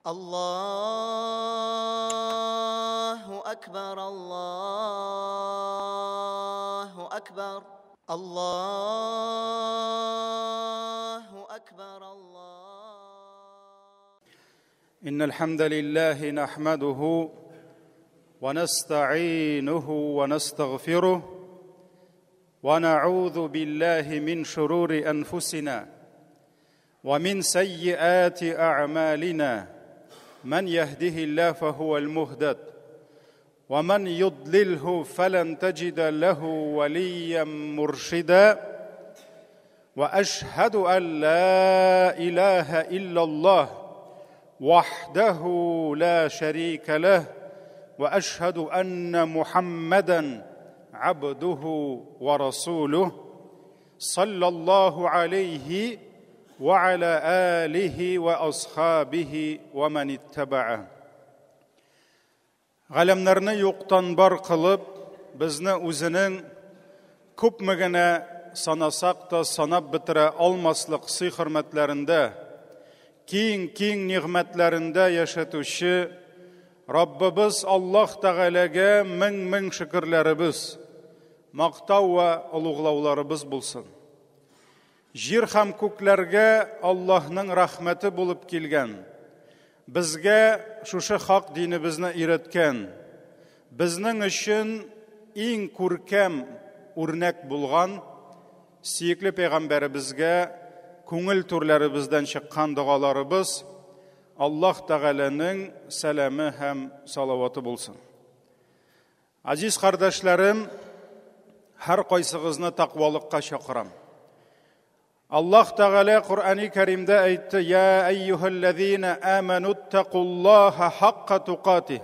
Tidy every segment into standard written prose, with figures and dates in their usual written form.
Аллаһу әкбәр, Аллаһу әкбәр, Аллаһу әкбәр, Аллаһу. إن الحمد لله نحمده ونستعينه ونستغفره ونعوذ بالله من شرور أنفسنا ومن سيئات أعمالنا من يهده الله فهو المهتد ومن يضلله فلن تجد له وليا مرشدا واشهد ان لا اله الا الله وحده لا شريك له واشهد ان محمدا عبده ورسوله صلى الله عليه وعلى اله واصحابه ومن اتبعه. Галәмнәрне юктан бар кылып, безне үзенең күпме генә санасак та санап бетерә алмаслык сый-хөрмәтләрендә, киң-киң нигъмәтләрендә яшәтүче Раббыбыз Аллаһ Тәгаләгә мең-мең шөкерләребез, мактау вә олуглауларыбыз булсын. Җир һәм күкләргә Аллаһның рәхмәте булып килгән, безгә шушы хак динебезне өйрәткән, безнең өчен иң күркәм үрнәк булган сөекле пәйгамбәребезгә күңел түрләребездән чыккан догаларыбыз, Аллаһ Тәгаләнең сәламе һәм салаваты булсын. Азиз кардәшләрем, һәр кайсыгызны тәкъвалыкка чакырам. Аллаһ Тәгалә Коръәни Кәримдә әйтте: "Я әйюһәлләзина аману тәкуллаһа хакка тукатих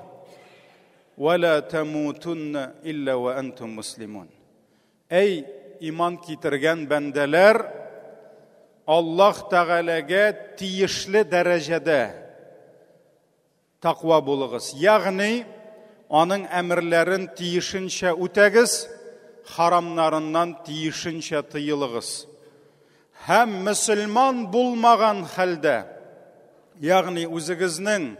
ва ла тамутунна илла ва антум муслимун." Әй иман китергән бәндәләр, Аллаһ Тәгаләгә тиешле дәрәҗәдә Тәкъва булыгыз, ягъни аның әмерләрен тиешенчә үтәгез, харамнарыннан тиешенчә тыелыгыз. Һәм мөселман булмаган хәлдә, ягъни үзегезнең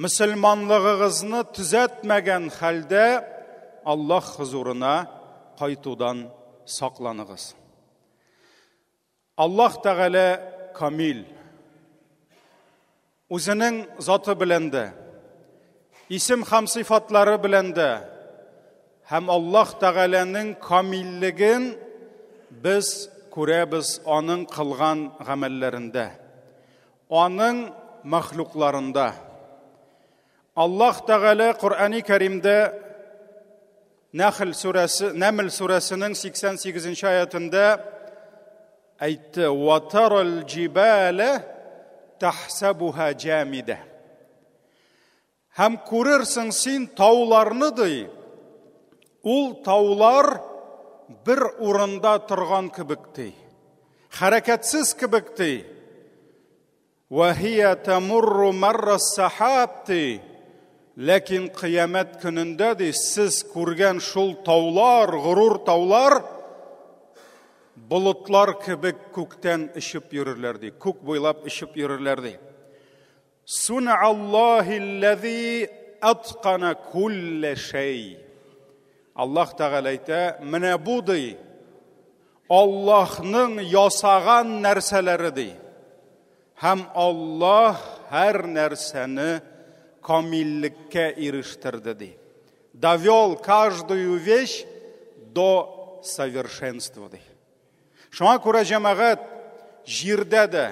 мөселманлыгыгызны төзәтмәгән хәлдә Аллаһ хозурына кайтудан сакланыгыз. Аллаһ Тәгалә камил. Үзенең заты белән дә, исем һәм сыйфатлары белән дә һәм Аллаһ Тәгаләнең камиллеген без күрәбез аның кылган гамәлләрендә, аның мәхлукларында. Аллаһ Тәгалә Коръәни Кәримдә Нәхл сүрәсе, Нәмл сүрәсенең 88 аятында әйтте: "Ва тарал җибалә тахсабуха җамида." Һәм күрерсең син тауларны ди. Ул таулар бер урында торган кебек ди. Хәрәкәтсез кебек ди. Вә һия тәмурру маррас-сахаб, ди. Ләкин кыямәт көнендә, ди, сез күргән шул таулар, горур таулар болытлар кебек күктән очып йөрерләр, ди. Күк буйлап очып йөрерләр, ди. Сун'аллаһилләзи аткана куллә шәй. Аллаһ Тәгалә әйтә, менә бу, ди, Аллаһның ясаган нәрсәләре ди. Һәм Аллаһ һәр нәрсәне камиллеккә ирештерде ди. Довел каждую вещь до совершенства ди. Шуңа күрә җәмәгать җирдә дә,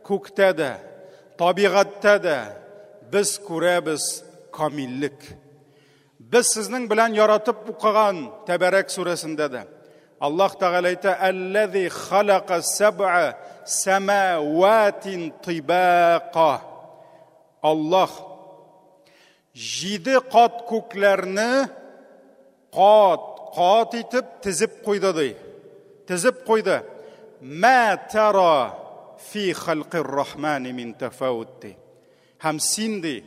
күктә дә, табигатьтә дә без күрәбез камиллек. Без сезнең белән яратып укыган Тәбәрәк сүрәсендә дә Аллаһ Тәгалә әйтә: "Әлләзи халака сәб'a самаватин тибака." Аллаһ җиде кат күкләрне кат-кат итеп тезеп куйды ди. Тезеп куйды. Ма тара фи халкир рахмани мин тафаут ди. Һәм син ди,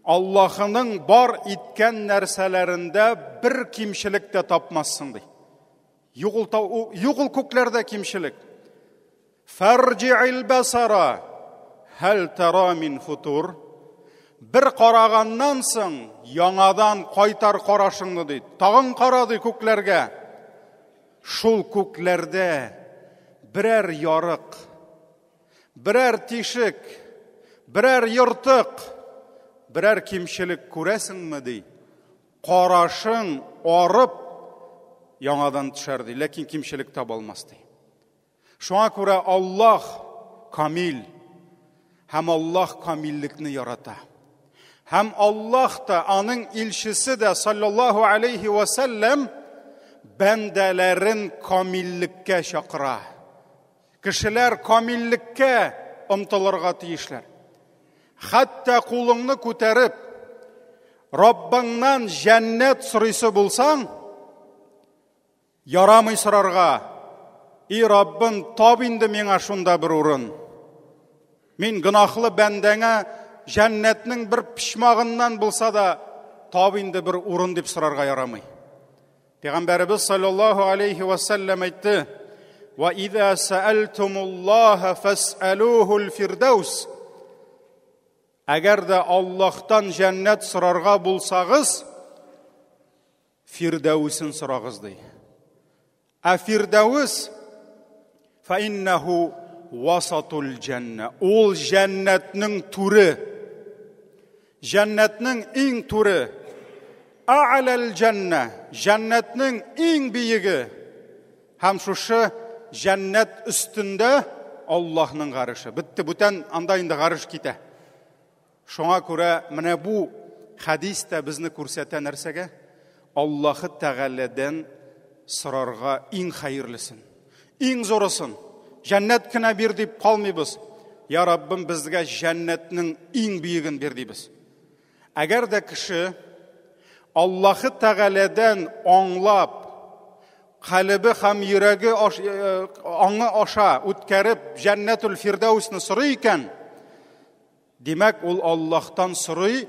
Аллаһының бар иткән нәрсәләрендә бер кимчелек тә тапмассың ди. Юк ул, юк ул күкләрдә кимчелек. Фәрҗи'ил басара Һәл тара мин футур. Бер караганнан соң яңадан кайтар карашыңны ди. Тагын кара ди күкләргә. Шул күкләрдә берәр ярык, берәр тишек, берәр йортык, берәр кимчелек күрәсеңме ди. Карашың арып яңадан төшәр ди, ләкин кимчелек таба алмас ди. Шуңа күрә Аллаһ камил һәм Аллаһ камиллекне ярата. Һәм Аллаһ та аның илчесе дә саллаллаһу алейхи ва сәлләм бәндәләрен камиллеккә чакыра. Кешеләр камиллеккә омтылырга тиешләр. Хәтта кулыңны күтәреп, Раббыңнан җәннәт сорыйсы булсаң, Ярамый сорарга. И Раббым, тап инде миңа шунда бер урын. Мин гөнаһлы бәндәңә җәннәтнең бер почмагыннан булса да тап инде бер урын дип сорарга ярамый. Пәйгамбәребез саллаллаһу алейхи ва саллям әйтте: "Ва иза сәәлтумуллаһа фәсәлухул фирдаус." Әгәр дә Аллаһтан җәннәт сорарга булсагыз, Фирдәвесен сорагыз ди. Ә фирдәвес фа иннәһу васатул җәннә. Ул җәннәтнең түре. Җәннәтнең иң түре. А'лал җәннә. Җәннәтнең иң биеге. Һәм шушы җәннәт өстендә Аллаһның гарышы. Бетте, бүтән анда инде гарыш китә. Шуңа күрә менә бу хәдис тә безне күрсәтә нәрсәгә? Аллаһы Тәгаләдән сорарга иң хәерлесен, иң зурысын. Җәннәт кенә бир дип калмыйбыз. Я Раббым, безгә җәннәтнең иң биеген бир дибез. Әгәр дә кеше Аллаһы Тәгаләдән аңлап, калебе һәм йөрәге аңы аша үткәреп җәннәтул фирдәүсне сорый икән, Димәк, ул Аллаһтан сорый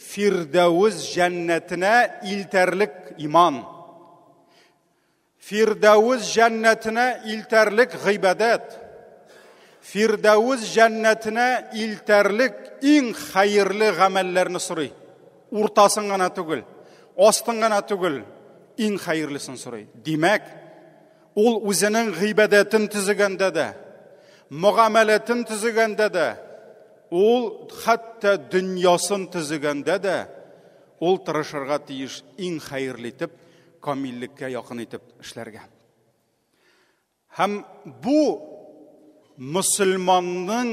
Фирдәвес җәннәтенә илтәрлек иман. Фирдәвес җәннәтенә илтәрлек гыйбадәт. Фирдәвес җәннәтенә илтәрлек иң хәерле гамәлләрне сорый. Уртасын гына түгел, астын гына түгел, иң хәерлесен сорый. Димәк, Ул үзенең гыйбадәтен төзегәндә дә, мөгамәләтен төзегәндә дә, ул хәтта дөньясын төзегәндә дә, ул тырышырга тиеш иң хәерле итеп, камиллеккә якын итеп эшләргә. Һәм бу мөселманның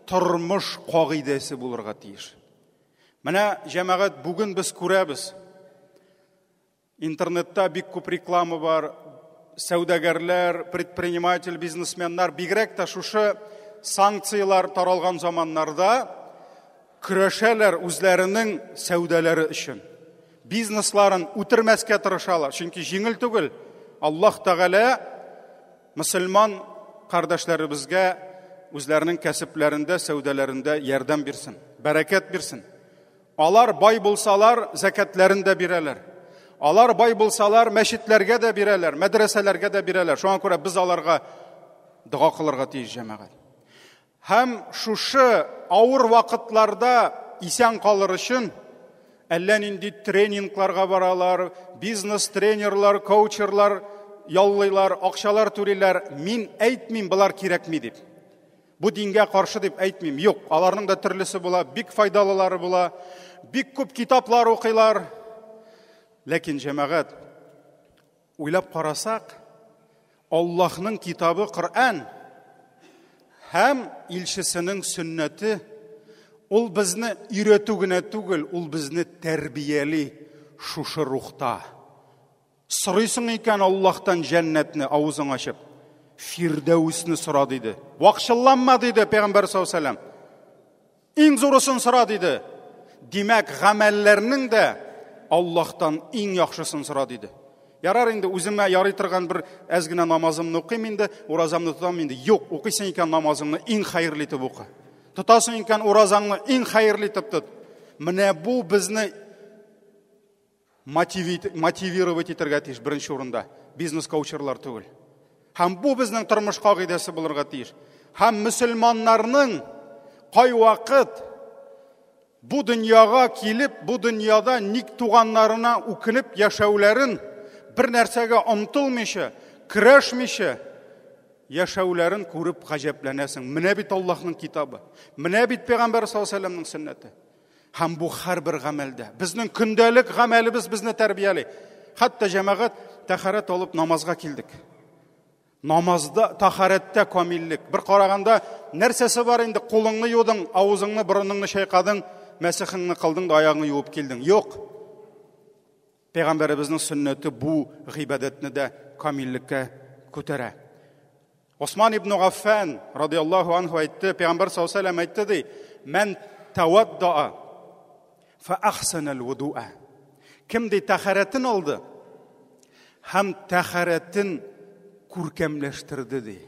тормыш кагыйдәсе булырга тиеш. Менә җәмәгать бүген без күрәбез. Интернетта бик күп реклама бар. Сәүдәгәрләр, предприниматель, бизнесменнар бигрәк тә шушы санкцияләр таралган заманнарда көрәшәләр үзләренең сәүдәләре өчен. Бизнесларын үтермәскә тырышалар, чөнки җиңел түгел. Аллаһ Тәгалә мөселман кардәшләребезгә үзләренең кәсепләрендә, сәүдәләрендә ярдәм бирсен, бәрәкәт бирсен. Алар бай булсалар, зәкәтләрен дә бирәләр. Алар бай булсалар, мәчетләргә дә бирәләр, мәдрәсәләргә дә бирәләр. Шуңа күрә без аларга дога кылырга тиеш, җәмәгать. Һәм шушы авыр вакытларда исән калыр өчен әллә нинди тренингларга баралар, бизнес-тренерлар, коучерлар яллыйлар, акчалар түлиләр. Мин әйтмим, болар кирәкми дип. Бу дингә каршы дип әйтмим. Юк, аларның да төрлесе була, бик файдалылары була, бик күп китаплар укыйлар. Ләкин җәмәгать, уйлап карасак, Аллаһның китабы Коръән һәм илчесенең сөннәте ул безне өйрәтү генә түгел, ул безне тәрбияли шушы рухта. Сорыйсың икән Аллаһтан җәннәтне авызың ачып, Фирдәүсне сора диде. Вакчылланма диде Пәйгамбәр саллаллаһу алейһи Иң зурысын сора диде. Димәк, гамәлләрнең дә Аллаһтан иң яхшысын сора диде. Ярар инде үземә ярый торган бер әз генә намазымны укыйм инде, уразамны тотам инде. Юк, укыйсың икән намазыңны иң хәерле итеп укы. Тотасың икән уразаңны иң хәерле итеп тот. Менә бу безне мотивировать итәргә тиеш беренче урында бизнес коучерлар түгел. Һәм бу безнең тормыш кагыйдәсе булырга тиеш. Һәм мөселманнарның Кайвакыт бу дөньяга килеп, бу дөньяда ник туганнарына үкенеп яшәүләрен, бер нәрсәгә омтылмыйча, көрәшмичә яшәүләрен күреп гаҗәпләнәсең. Менә бит Аллаһның китабы. Менә бит Пәйгамбәр саллаллаһу алейһи вәсәлләмнең сөннәте. Һәм бу һәрбер гамәлдә. Безнең көндәлек гамәлебез безне тәрбияли. Хәтта җәмәгать тәһарәт алып намазга килдек. Намазда, тәһарәттә камиллек. Бер караганда нәрсәсе бар инде, кулыңны юдың, авызыңны, борыныңны чайкадың, мәсехеңне кылдың да аягыңны юып килдең. Юк. Пәйгамбәребезнең сөннәте бу гыйбадәтне дә камиллеккә күтәрә. Осман ибн Гаффан радиаллаһу анху әйтте, Пәйгамбәр саллаллаһу алейһи вәсәлләм әйтте ди, "Мән таваддаа фа ахсана вудуа". Кем ди тәһарәтен алды һәм тәһарәтен күркәмләштерде ди.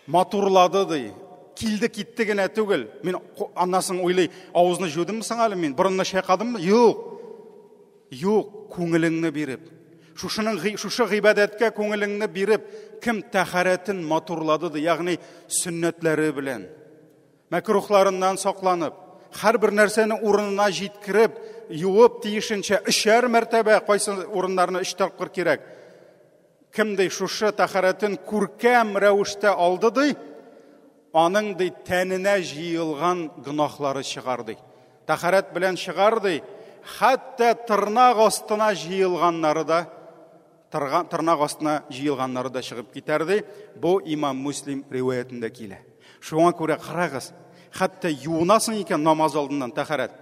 Матурлады ди. Килде китте генә түгел. Мин аннан соң уйлый, авызны җудыммы соң әле мин, борынны чайкадыммы? Юк. Юк, күңелеңне биреп. Шушының шушы гыйбадәткә күңелеңне биреп, кем тәһарәтен матурлады ди, ягъни сөннәтләре белән, мәкрухларыннан сакланып, һәрбер нәрсәне урынына җиткереп, юып тиешенчә өчәр мәртәбә, кайсы урыннарны өч тапкыр кирәк. Кем ди шушы тәһарәтен күркәм рәвештә алды ди, аның ди тәненә җыелган гөнаһлары чыгар ди. Тәһарәт белән чыгар ди, хәтта тырнак астына җыелганнары да тырнак астына җыелганнары да чыгып китәр ди. Бу Имам Муслим риваятендә килә. Шуңа күрә карагыз, хәтта юынасың икән намаз алдыннан тәһарәт,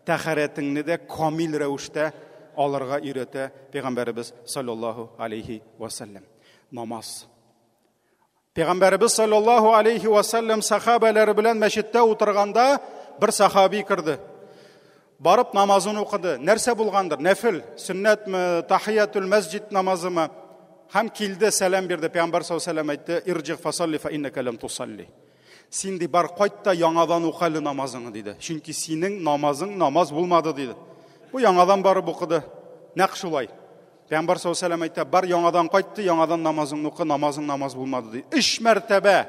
тәһарәтеңне дә камил рәвештә алырга өйрәтә Пәйгамбәребез саллаллаһу алейхи ва саллям. Намаз. Пәйгамбәребез саллаллаһу алейхи ва саллям сахабәләре белән мәчеттә утырганда бер сахаби керде. Барып намазын укыды. Нәрсә булгандыр? Нәфил, сөннәтме, тахиятул мәсҗид намазымы? Һәм килде, сәлам бирде. Пәйгамбәр саллаллаһу алейхи ва саллям әйтте: "Ирҗи фасалли фа иннака лам тусалли". Син ди бар кайт та яңадан укы әле намазыңны диде. Чөнки синең намазың намаз булмады диде. Бу яңадан барып укыды. Нәкъ шулай. Пәйгамбәр саллаллаһу алейһи ва сәлләм әйтә, бар яңадан кайтты, яңадан намазыңны укы, намазың намаз булмады ди. Өч мәртәбә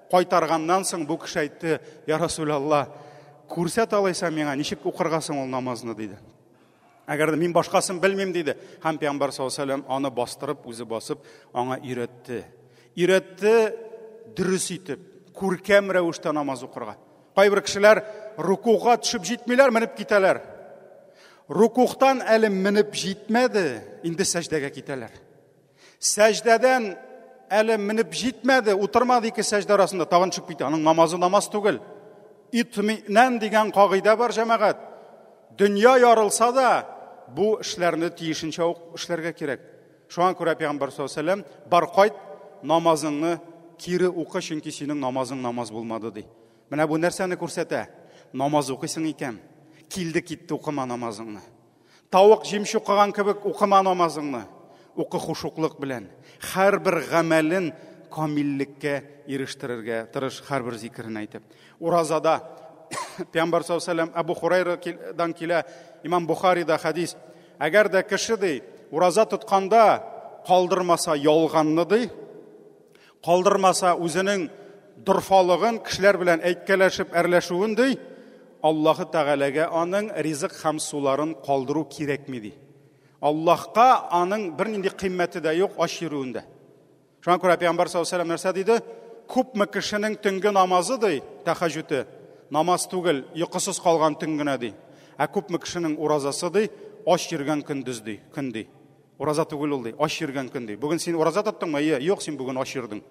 кайтарганнан соң бу кеше әйтте, я Расулалла, күрсәт алайса миңа, ничек укырга соң ул намазны диде. Әгәр дә мин башкасын белмим диде. Һәм Пәйгамбәр саллаллаһу алейһи ва сәлләм аны бастырып, үзе басып, аңа өйрәтте. Өйрәтте дөрес итеп, күркәм рәвештә намаз укырга. Кайбер кешеләр рукуга төшеп җитмиләр, менеп китәләр. Рукухтан әле менеп җитмәде, инде сәҗдәгә китәләр. Сәҗдәдән әле менеп җитмәде, утырмады ике сәҗдә арасында, тагын төшеп китә. Аның намазы намаз түгел. Итминән дигән кагыйдә бар, җәмәгать. Дөнья ярылса да, бу эшләрне тиешенчә ук эшләргә кирәк. Шуңа күрә Пәйгамбәр саллаллаһу алейһи ва сәлләм, бар кайт, намазыңны кире укы, чөнки синең намазың намаз булмады, ди. Менә бу нәрсәне күрсәтә? Намаз укыйсың икән, килде китте укыма намазыңны. Тавык җим чукыган кебек укыма намазыңны. Укы хушуклык белән. Һәрбер гамәлен камиллеккә ирештерергә тырыш, һәрбер зикерен әйтеп. Уразада Пәйгамбәр саллаллаһу алейһи ва сәлләм Әбу Хурайрадан килә, Имам Бухарида хадис. Әгәр дә кеше ди, ураза тотканда калдырмаса ялганны ди, калдырмаса үзенең дорфалыгын, кешеләр белән әйткәләшеп әрләшүен ди, Аллаһы Тәгаләгә аның ризык һәм суларын калдыру кирәкми ди. Аллаһка аның бернинди кыйммәте дә юк ач йөрүендә. Шуңа күрә Пәйгамбәр саллаллаһу алейһи ва сәлләм нәрсә диде? Күпме кешенең төнге намазы ди, тәһәҗҗүде, намаз түгел, йокысыз калган төн генә ди. Ә күпме кешенең уразасы ди, ач йөргән көндез ди, көн ди. Ураза түгел ул ди, ач йөргән көн ди. Бүген син ураза тоттыңмы? Әйе, юк, син бүген ач йөрдең.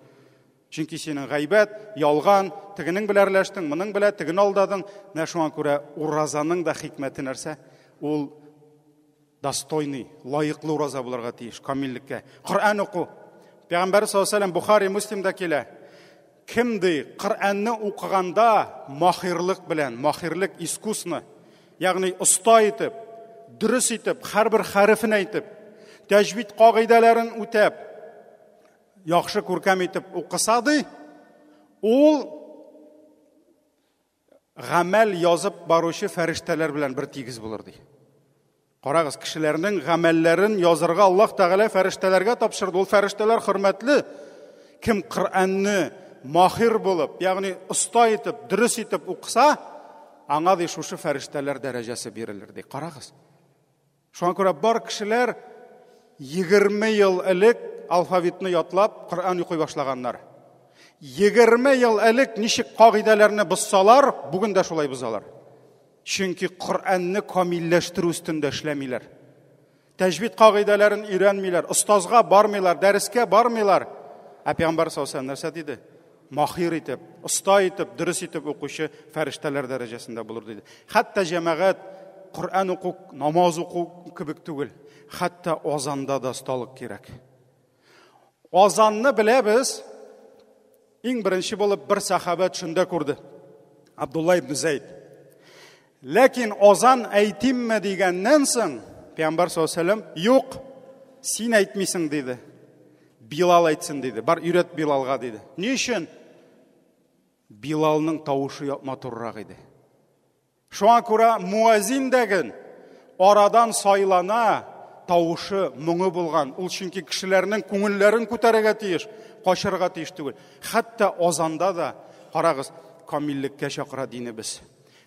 Чөнки синең гайбәт, ялган, тегенең белән әрләштең, моның белән тегене алдадың. Менә шуңа күрә уразаның да хикмәте нәрсә? Ул достойный, лаеклы ураза булырга тиеш, камиллеккә. Коръән уку. Пәйгамбәр саллаллаһу алейһи ва сәлләм Бухари, Муслимда килә. Кем ди, Коръәнне укыганда махирлык белән, махирлык искусно, ягъни оста итеп, дөрес итеп, һәрбер хәрефен әйтеп, тәҗвид кагыйдәләрен үтәп, яхшы күркәм итеп укыса ди, ул гамәл язып баручы фәрештәләр белән бер тигез булыр ди. Карагыз, кешеләрнең гамәлләрен язырга Аллаһ Тәгалә фәрештәләргә тапшырды. Ул фәрештәләр хөрмәтле. Кем Коръәнне махир булып, ягъни оста итеп, дөрес итеп укыса, аңа ди шушы фәрештәләр дәрәҗәсе бирелер ди. Карагыз. Шуңа күрә бар кешеләр 20 ел элек алфавитны ятлап, Коръән укый башлаганнар. 20 ел элек ничек кагыйдәләрне бозсалар, бүген дә шулай бозалар. Чөнки Коръәнне камилләштерү өстендә эшләмиләр. Тәҗвид кагыйдәләрен өйрәнмиләр, остазга бармыйлар, дәрескә бармыйлар. Ә пәйгамбәр саллаллаһу алейһи нәрсә диде? Махир итеп, оста итеп, дөрес итеп укучы фәрештәләр дәрәҗәсендә булыр диде. Хәтта җәмәгать Коръән уку, намаз уку кебек түгел. Хәтта азанда да осталык кирәк. Азанны беләбез. Иң беренче булып бер сахаба төшендә күрде. Абдулла ибн Зәйд. Ләкин азан әйтимме дигәннән соң, Пәйгамбәр саллаллаһу алейһи юк, син әйтмисең диде. Билал әйтсен диде. Бар өйрәт Билалга диде. Ни өчен? Билалның тавышы матуррак иде. Шуңа күрә муазин дәген арадан сайлана, тавышы моңы булган. Ул чөнки кешеләрнең күңелләрен күтәрергә тиеш, качырга тиеш түгел. Хәтта азанда да, карагыз, камиллеккә чакыра динебез.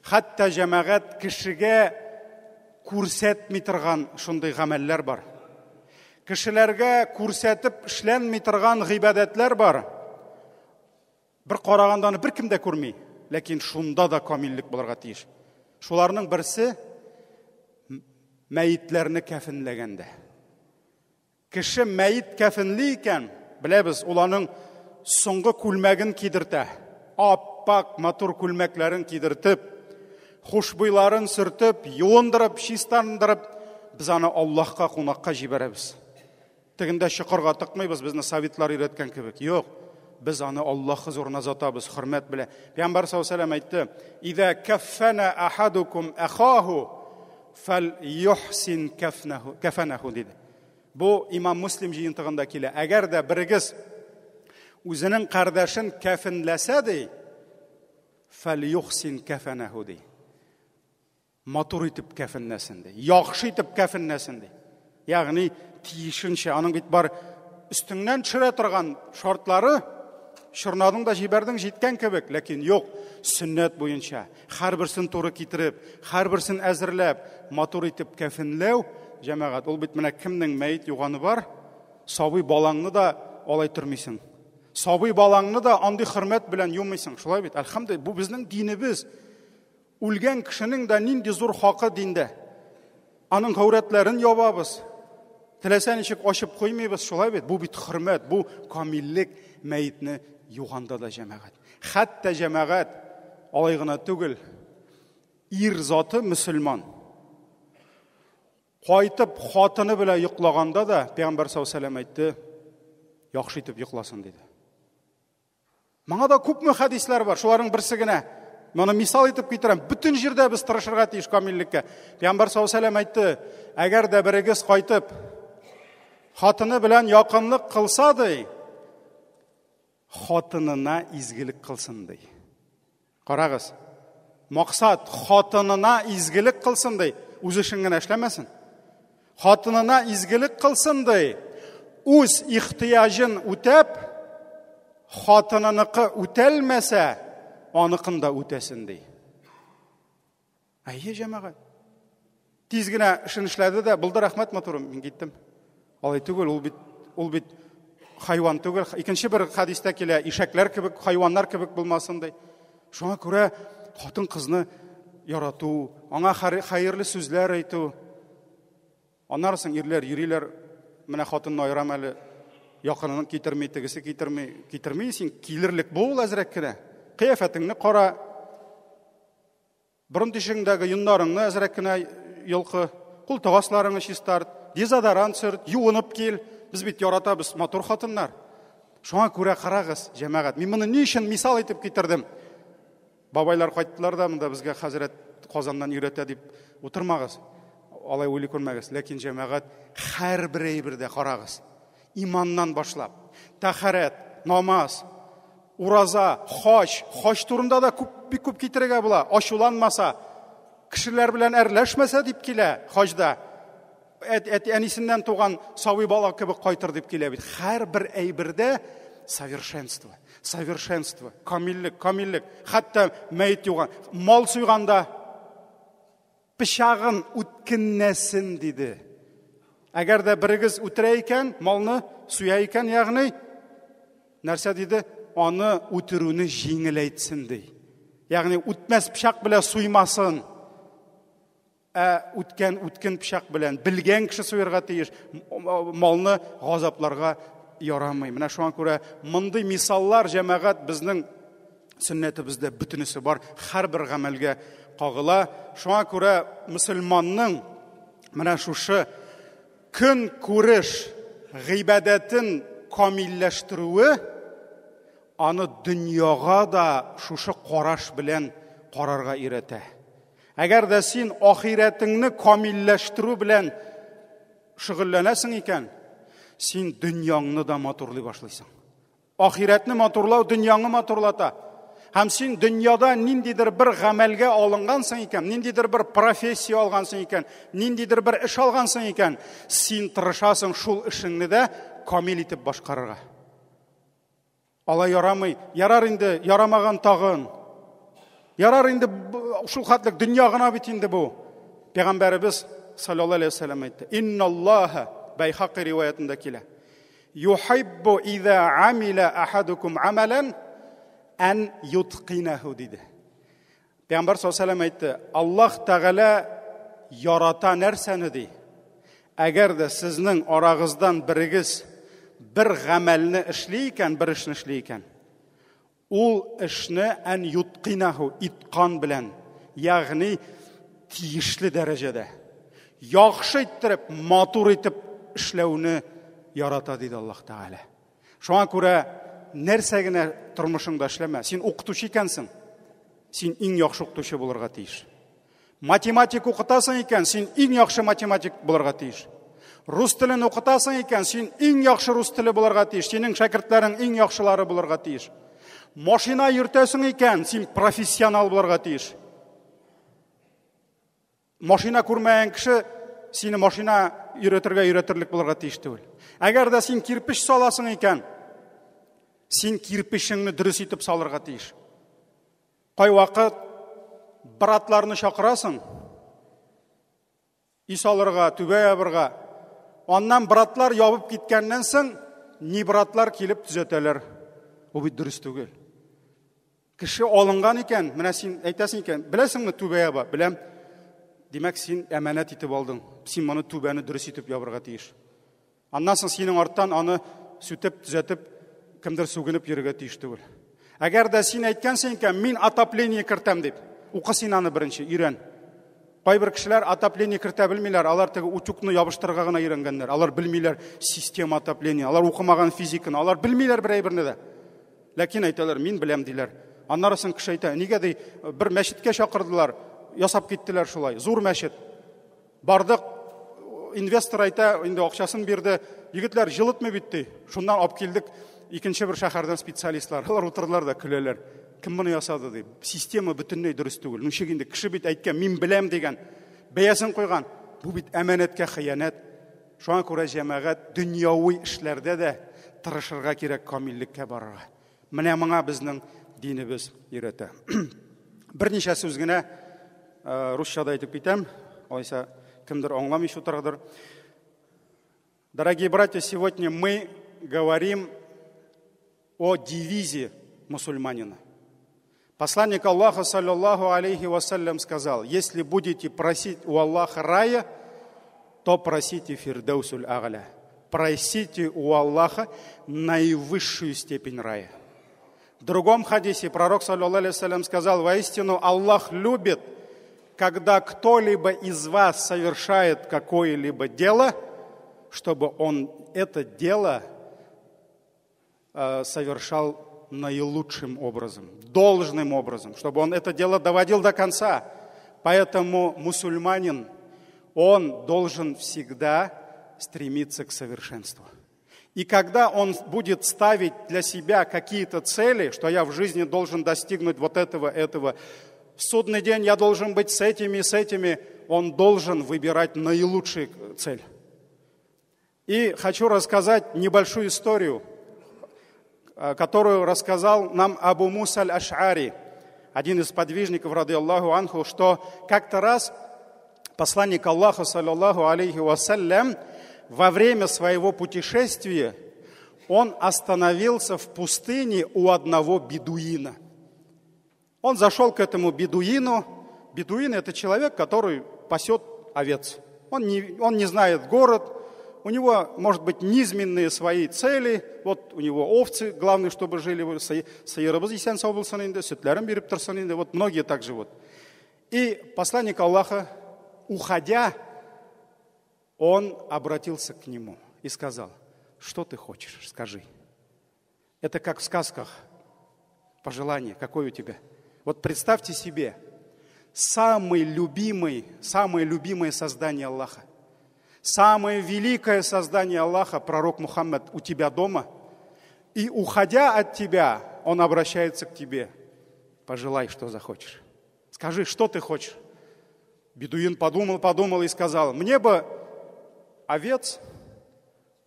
Хәтта җәмәгать кешегә күрсәтми торган шундый гамәлләр бар. Кешеләргә күрсәтеп эшләнми торган гыйбадәтләр бар. Бер караганда аны беркем дә күрми, ләкин шунда да камиллек булырга тиеш. Шуларның берсе мәетләрне кәфенләгәндә. Кеше мәет кәфенли икән, беләбез, ул аның соңгы күлмәген кидертә. Аппак матур күлмәкләрен кидертеп, хушбуйларын сөртеп, юындырып, чистандырып, без аны Аллаһка кунакка җибәрәбез. Тегендә чокырга тыкмыйбыз, безне советлар өйрәткән кебек. Юк, без аны Аллаһ хозурына озатабыз, хөрмәт белән. Пәйгамбәр саллаллаһу алейһи вәсәлләм әйтте: "Иза каффана ахадукум ахаху фал юхсин кафнаху кафанаху" диде. Бу Имам Муслим җыентыгында килә. Әгәр дә берегез үзенең кардәшен кәфенләсә ди, фал юхсин кафанаху ди. Матур итеп кәфенләсен ди. Яхшы итеп кәфенләсен ди. Ягъни тиешенчә, аның бит бар өстеңнән төшерә торган шартлары, чорнадың да җибәрдең җиткән кебек, ләкин юк, сөннәт буенча һәрберсен туры китереп, һәрберсен әзерләп, матур итеп кәфенләү, җәмәгать, ул бит менә кемнең мәет юганы бар, сабый балаңны да алай төрмисең. Сабый балаңны да андый хөрмәт белән юмыйсың. Шулай бит? Әлхәмдүлилләһ, бу безнең динебез. Үлгән кешенең дә нинди зур хакы диндә. Аның гаурәтләрен ябабыз. Теләсә ничек ачып куймыйбыз, шулай бит? Бу бит хөрмәт, бу камиллек мәетне юганда да җәмәгать. Хәтта җәмәгать алай гына түгел, ир заты мөселман. Кайтып хатыны белән йоклаганда да Пәйгамбәр саллаллаһу алейһи вәсәлләм әйтте, яхшы итеп йокласын диде. Моңа да күпме хәдисләр бар, шуларның берсе генә. Моны мисал итеп китерәм. Бөтен җирдә без тырышырга тиеш камиллеккә. Пәйгамбәр саллаллаһу алейһи вәсәлләм әйтте, әгәр дә берегез кайтып хатыны белән якынлык кылса ди, хатынына изгелек кылсын ди. Карагыз. Максат хатынына изгелек кылсын ди, үз эшен генә эшләмәсен. Хатынына изгелек кылсын ди, үз ихтыяҗын үтәп, хатыныныкы үтәлмәсә, аныкын да үтәсен ди. Әйе, җәмәгать. Тиз генә эшен эшләде дә, булды, рәхмәт, матурым, мин киттем. Алай түгел, ул бит, ул бит хайван түгел. Икенче бер хәдистә килә, ишәкләр кебек, хайваннар кебек булмасын ди. Шуңа күрә хатын-кызны ярату, аңа хәерле сүзләр әйтү. Аннары соң ирләр йөриләр, менә хатынны аерам әле, якынын китерми, тегесе китерми, китерми, син килерлек бул әзрәк кенә. Кыяфәтеңне кара. Борын тишегеңдәге йоннарыңны әзрәк кенә йолкы, култык асларыңны чистарт, дезодорант сөрт, юынып кил. Без бит яратабыз матур хатыннар. Шуңа күрә карагыз, җәмәгать. Мин моны ни өчен мисал итеп китердем? Бабайлар кайттылар да монда безгә хәзрәт Казаннан өйрәтә дип утырмагыз. Алай уйлый күрмәгез. Ләкин җәмәгать һәрбер әйбердә карагыз. Иманнан башлап, тәһарәт, намаз, ураза, хаҗ, хаҗ турында да күп бик күп китерергә була. Ачуланмаса, кешеләр белән әрләшмәсә дип килә хаҗда. Әти әнисеннән туган сабый бала кебек кайтыр дип килә бит. Һәрбер әйбердә совершенство. Совершенство, камиллек, камиллек. Хәтта мәет юган, мал суйганда пычагын үткеннәсен диде. Әгәр дә берегез үтерә икән, малны суя икән, ягъни нәрсә диде? Аны үтерүне җиңеләйтсен ди. Ягъни үтмәс пычак белән суймасын. Ә үткән үткен пычак белән белгән кеше суярга тиеш, малны газапларга ярамый. Менә шуңа күрә мондый мисаллар җәмәгать безнең сөннәтебездә бөтенесе бар, һәрбер гамәлгә кагыла. Шуңа күрә мөселманның менә шушы көн күреш гыйбадәтен камилләштерүе аны дөньяга да шушы караш белән карарга өйрәтә. Әгәр дә син ахирәтеңне камилләштерү белән шөгыльләнәсең икән, син дөньяңны да матурлый башлыйсың. Ахирәтне матурлау дөньяңны матурлата. Һәм син дөньяда ниндидер бер гамәлгә алынгансың икән, ниндидер бер профессия алгансың икән, ниндидер бер эш алгансың икән, син тырышасың шул эшеңне дә камил итеп башкарырга. Алай ярамый. Ярар инде, ярамаган тагын. Ярар инде шул хәтлек дөнья гына бит инде бу. Пәйгамбәребез саллаллаһу алейһи вәсәлләм әйтте. Инналлаһа Байхаки риваятында килә. Юхиббу иза амила ахадукум амалан ан ютқинаху диде. Пәйгамбәр саллаллаһу алейһи вәсәлләм әйтте, Аллаһ Тәгалә ярата нәрсәне ди? Әгәр дә сезнең арагыздан берегез бер гамәлне эшли икән, бер эшне эшли икән, ул эшне ән юткинаху иткан белән, ягъни тиешле дәрәҗәдә, яхшы иттереп, матур итеп эшләүне ярата, диде Аллаһ Тәгалә. Шуңа күрә нәрсә генә тормышыңда эшләмә, син укытучы икәнсең, син иң яхшы укытучы булырга тиеш. Математик укытасың икән, син иң яхшы математик булырга тиеш. Рус телен укытасың икән, син иң яхшы рус теле булырга тиеш. Синең шәкертләрең иң яхшылары булырга тиеш. Машина йөртәсең икән, син профессионал булырга тиеш. Машина күрмәгән кеше сине машина йөртергә өйрәтерлек булырга тиеш түгел. Әгәр дә син кирпеч саласың икән, син кирпечеңне дөрес итеп салырга тиеш. Кайвакыт братларны чакырасың, өй салырга, түбә ябырга. Аннан братлар ябып киткәннән соң, ни братлар килеп төзәтәләр. Бу бит дөрес түгел. Кеше алынган икән, менә син әйтәсең икән, беләсеңме түбә яба? Беләм. Димәк, син әманәт итеп алдың. Син моны түбәне дөрес итеп ябырга тиеш. Аннан соң синең арттан аны сүтеп, төзәтеп, кемдер сүгенеп йөрергә тиеш түгел. Әгәр дә син әйткәнсең икән, мин отопление кертәм дип, укы син аны беренче, өйрән. Кайбер кешеләр отопление кертә белмиләр, алар теге утюгны ябыштырырга гына өйрәнгәннәр. Алар белмиләр система отопления, алар укымаган физиканы, алар белмиләр бер әйберне дә. Ләкин әйтәләр, мин беләм диләр. Аннары соң кеше әйтә, нигә ди, бер мәчеткә чакырдылар, ясап киттеләр шулай, зур мәчет. Бардык, инвестор әйтә, инде акчасын бирде. Егетләр җылытмый бит ди. Шуннан алып килдек икенче бер шәһәрдән специалистлар. Алар утырдылар да көләләр. Кем моны ясады ди. Система бөтенләй дөрес түгел. Ничек инде кеше бит әйткән, мин беләм дигән. Бәясен куйган. Бу бит әманәткә хыянәт. Шуңа күрә җәмәгать дөньяви эшләрдә дә тырышырга кирәк камиллеккә барырга. Менә моңа безнең динебез өйрәтә. Берничә сүз генә русча да әйтеп китәм, алайса кемдер аңламый утырадыр. Дорогие братья, сегодня мы говорим о девизе мусульманина. Посланник Аллаха, саллаллаху алейхи вассалям, сказал, если будете просить у Аллаха рая, то просите Фирдаусуль А'ля. Просите у Аллаха наивысшую степень рая. В другом хадисе пророк, саллаллаху алейхи сказал, воистину Аллах любит, когда кто-либо из вас совершает какое-либо дело, чтобы он это дело совершал наилучшим образом, должным образом, чтобы он это дело доводил до конца. Поэтому мусульманин, он должен всегда стремиться к совершенству. И когда он будет ставить для себя какие-то цели, что я в жизни должен достигнуть вот этого, этого, в судный день я должен быть с этими, с этими, он должен выбирать наилучшую цель. И хочу рассказать небольшую историю. которую рассказал нам Абу Муса аль-Аш'ари, один из подвижников, رضي الله عنه, что как-то раз посланник Аллаха, صلى الله عليه وسلم, во время своего путешествия он остановился в пустыне у одного бедуина. Он зашел к этому бедуину. Бедуин – это человек, который пасет овец. Он не знает город, у него, может быть, низменные свои цели. Вот у него овцы, главное, чтобы жили, сыерыбыз исән-сау булсын инде, сөтләрен биреп торсын инде. Вот многие так живут. И посланник Аллаха, уходя, он обратился к нему и сказал: что ты хочешь, скажи. Это как в сказках, пожелание, какое у тебя. Вот представьте себе, самое любимое создание Аллаха, самое великое создание Аллаха, пророк Мухаммад, у тебя дома, и уходя от тебя, он обращается к тебе. Пожелай, что захочешь. Скажи, что ты хочешь. Бедуин подумал и сказал: мне бы овец,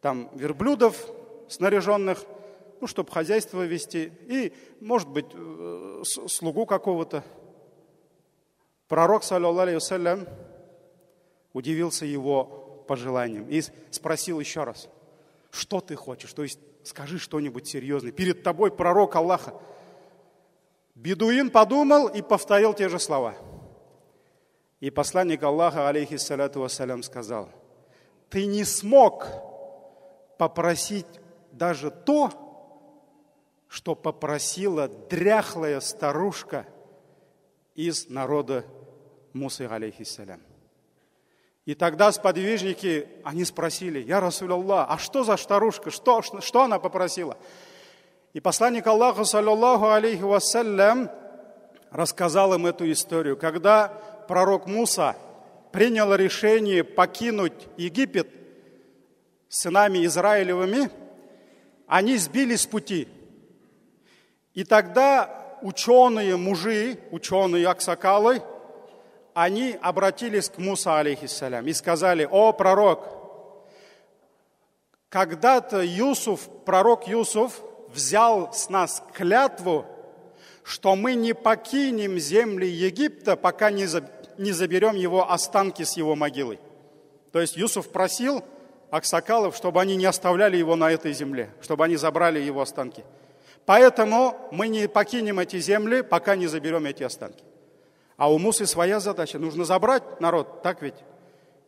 там верблюдов снаряженных, ну, чтобы хозяйство вести, и, может быть, слугу какого-то. Пророк, صلى الله عليه وسلم, удивился его пожеланиям и спросил еще раз: что ты хочешь? То есть скажи что-нибудь серьезное. Перед тобой пророк Аллаха. Бедуин подумал и повторил те же слова. И посланник Аллаха, عليه الصلاة والسلام, сказал: ты не смог попросить даже то, что попросила дряхлая старушка из народа Мусы, عليه السلام. И тогда сподвижники, они спросили: يا رسول الله, а что за старушка, что она попросила? И посланник Аллаха, صلى الله عليه وسلم, рассказал им эту историю. Когда пророк Муса принял решение покинуть Египет с сынами Израилевыми, они сбились с пути. И тогда ученые мужи, ученые аксакалы, они обратились к Муса, عليه السلام, и сказали: о, пророк, когда-то Юсуф, пророк Юсуф, взял с нас клятву, что мы не покинем земли Египта, пока не заберем его останки с его могилы. То есть Юсуф просил аксакалов, чтобы они не оставляли его на этой земле, чтобы они забрали его останки. Поэтому мы не покинем эти земли, пока не заберем эти останки. А у Мусы своя задача. Нужно забрать народ, так ведь?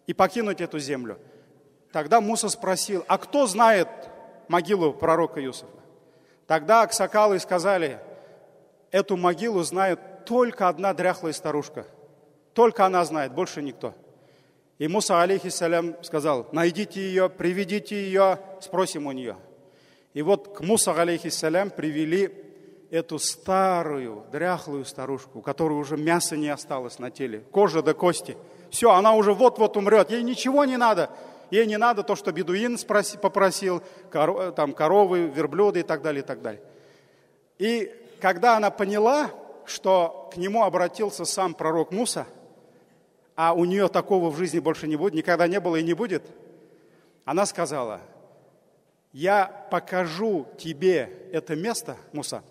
И покинуть эту землю. Тогда Муса спросил: а кто знает могилу пророка Юсуфа? Тогда аксакалы сказали: эту могилу знает только одна дряхлая старушка. Только она знает, больше никто. И Муса, عليه السلام, сказал: найдите ее, приведите ее, спросим у нее. И вот к Муса, عليه السلام, привели эту старую, дряхлую старушку, у которой уже мяса не осталось на теле, кожа до кости. Все, она уже вот-вот умрет, ей ничего не надо. Ей не надо то, что бедуин попросил, там, коровы, верблюды и так далее, и так далее. И когда она поняла, что к нему обратился сам пророк Муса, а у нее такого в жизни больше не будет, никогда не было и не будет, она сказала: я покажу тебе это место, Муса,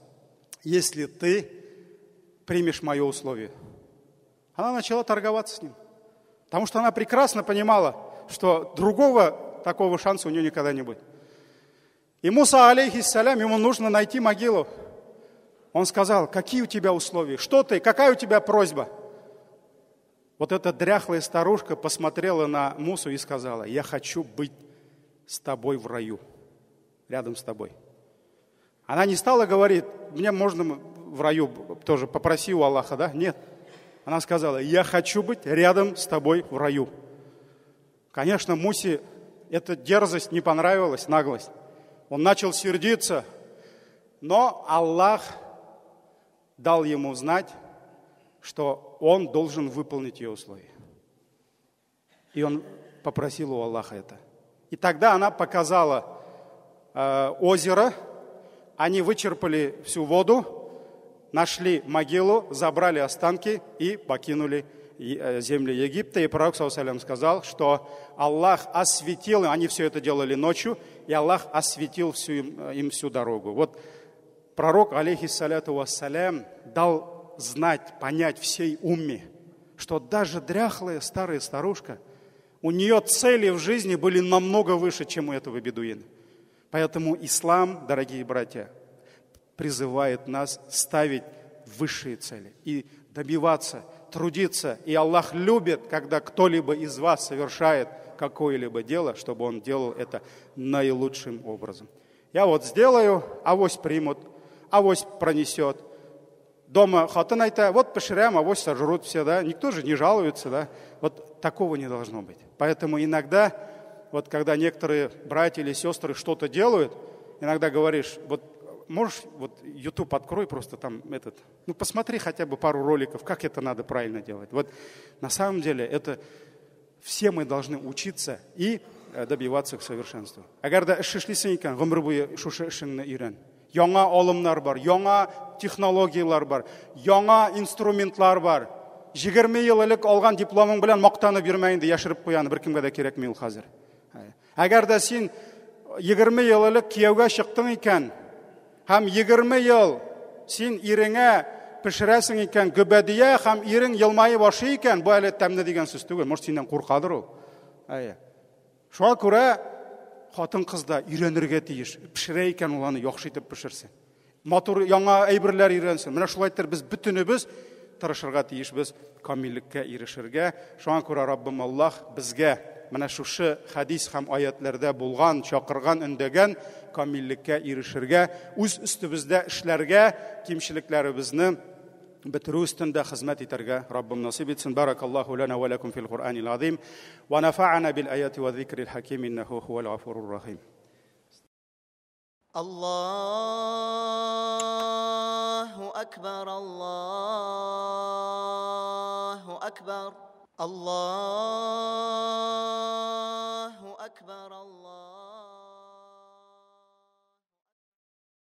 если ты примешь мое условие. Она начала торговаться с ним, потому что она прекрасно понимала, что другого такого шанса у нее никогда не будет. И Муса, عليه السلام, ему нужно найти могилу. Он сказал: какие у тебя условия, что ты, какая у тебя просьба? Вот эта дряхлая старушка посмотрела на Мусу и сказала: я хочу быть с тобой в раю, рядом с тобой. Она не стала говорить: мне можно в раю тоже, попроси у Аллаха, да? Нет. Она сказала: я хочу быть рядом с тобой в раю. Конечно, Мусе эта дерзость не понравилась, наглость. Он начал сердиться, но Аллах дал ему знать, что он должен выполнить ее условия. И он попросил у Аллаха это. И тогда она показала озеро, они вычерпали всю воду, нашли могилу, забрали останки и покинули земли Египта. И пророк, صلى الله عليه وسلم, сказал, что Аллах осветил, они все это делали ночью, и Аллах осветил им всю дорогу. Вот Пророк, алейхиссаляту вассалям, дал знать, понять всей умме, что даже дряхлая старая старушка, у нее цели в жизни были намного выше, чем у этого бедуина. Поэтому ислам, дорогие братья, призывает нас ставить высшие цели и добиваться, трудиться. И Аллах любит, когда кто-либо из вас совершает какое-либо дело, чтобы он делал это наилучшим образом. Я вот сделаю, авось примут, авось пронесет. Дома хатын әйтә, вот пешерәм, авось сожрут все, да, никто же не жалуется, да. Вот такого не должно быть. Поэтому иногда, вот когда некоторые братья или сестры что-то делают, иногда говоришь, вот можешь, вот YouTube открой просто там этот, ну посмотри хотя бы пару роликов, как это надо правильно делать. Вот на самом деле это все мы должны учиться и добиваться к совершенству. Әгәр дә эш эшлисең икән, гомер буе шушы эшеңне өйрән. Яңа алымнар бар, яңа технологияләр бар, яңа инструментлар бар. 20 ел элек алган дипломың белән мактанып йөрмә инде, яшереп куй аны, беркемгә дә кирәкми ул хәзер. Әгәр дә син 20 ел элек кияүгә чыктың икән, һәм 20 ел син иреңә пешерәсең икән, гөбәдия һәм ирең елмаеп ашый икән, бу әле тәмле дигән сүз түгел, может синнән куркадыр ул. Әйе. Шуңа күрә хатын-кыз да өйрәнергә тиеш. Пешерә икән ул аны яхшы итеп пешерсен. Матур яңа әйберләр өйрәнсен. Менә шулай итеп без бөтенебез тырышырга тиешбез камиллеккә ирешергә. Шуңа күрә Раббым Аллаһ безгә менә шушы хадис һәм аятләрдә булган, чакырган, өндәгән камиллеккә ирешергә, үз өстебездә эшләргә, кимчелекләребезне бетерү өстендә хезмәт итәргә Раббым насыйп итсен. Баракаллаху лана ва лакум фил Куръанил азим ва нафа'ана бил аяти ва зикрил хаким иннаху хувал гафурур рахим. Аллаху акбар, Аллаху акбар, Аллаху